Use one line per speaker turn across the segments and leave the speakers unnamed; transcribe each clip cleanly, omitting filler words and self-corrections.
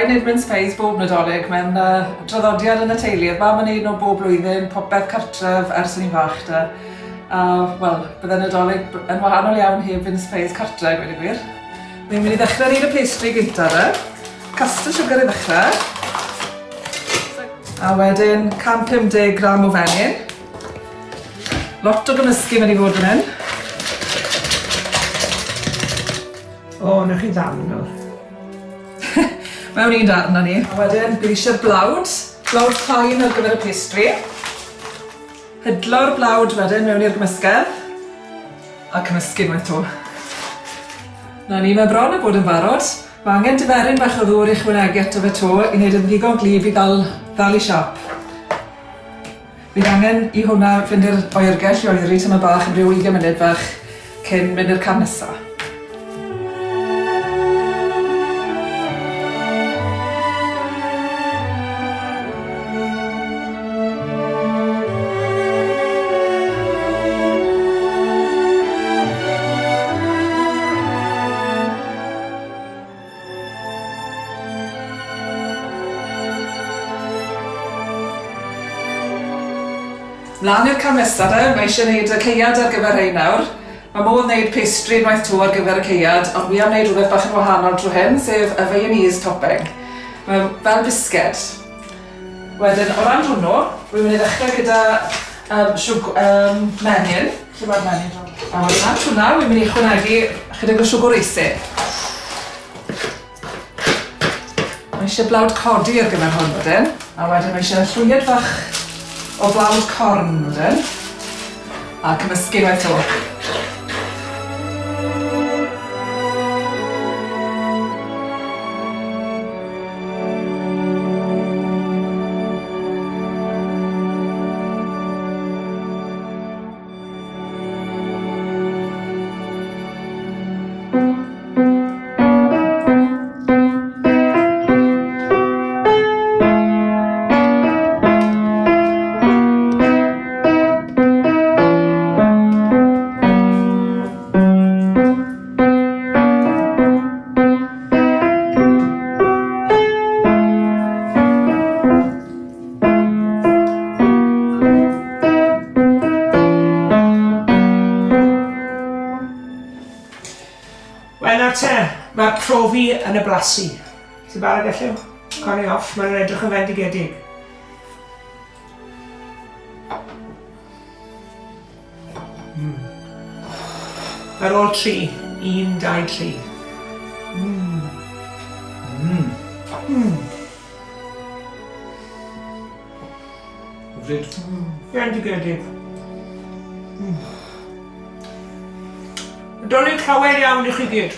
rhaid wneud mince pies bob Nadolig, mae'n uh, draddodiad yn y teulu. Oedd mam yn neud nhw bob blwyddyn, popeth cartref ers o'n i'n fach da. A, wel, bydde Nadolig yn wahanol iawn heb mince pies cartre, gweud y gwir. Ni'n mynd i ddechrau neud y pastry gynta de. Caster sugar i ddechrau. A wedyn 150 gram o fenyn. Lot o gymysgu mynd i fod fan hyn.
O, na chi ddarn nawr.
Mewn un darn na ni. A wedyn, bydd eisiau blawd. Blawd plaen ar gyfer y pastry. Hidlo'r blawd wedyn mewn i'r gymysgedd. A cymysgu unwaith 'to. 'Na ni, mae bron a bod yn barod. Mae angen diferyn bach o ddŵr i ychwanegu ato fe 'to i wneud yn ddigon glyb i ddal, ddal i siâp. Bydd angen i hwnna fynd i'r oergell i oeri tymed bach am ryw ugain munud fach cyn mynd i'r cam nesa. Mlaen i'r cam nesa de, mae eisiau gwneud y caead ar gyfer rhein nawr. Mae modd wneud pastry unwaith 'to ar gyfer y caead, ond wi am wneud rhywbeth bach yn wahanol tro hyn, sef y Viennese topping. Mae fel bisged. Wedyn, o ran hwnnw, wi'n mynd i ddechrau gyda um, siwg, um, menyn. Lle mae'r menyn? A wedyn at hwnna, wi'n mynd i ychwanegu chydig o siwgr eisin. Mae eisiau blawd codi ar gyfer hwn wedyn. A wedyn mae eisiau llwyed fach o flawd corn wedyn. A cymysgu unwaith 'to.
Wel nawr te, mae'r profi yn y blasu. Ti'n barod Elliw? Corri off, mae'n edrych yn fendigedig. Mm. Ar ôl 3. 1, 2, 3. Mm.
Mm.
Mm.
Hyfryd.
Mm. Bendigedig. Mm. Dolig llawer iawn i chi gyd.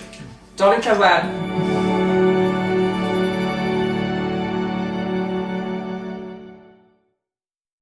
Dolig llawer.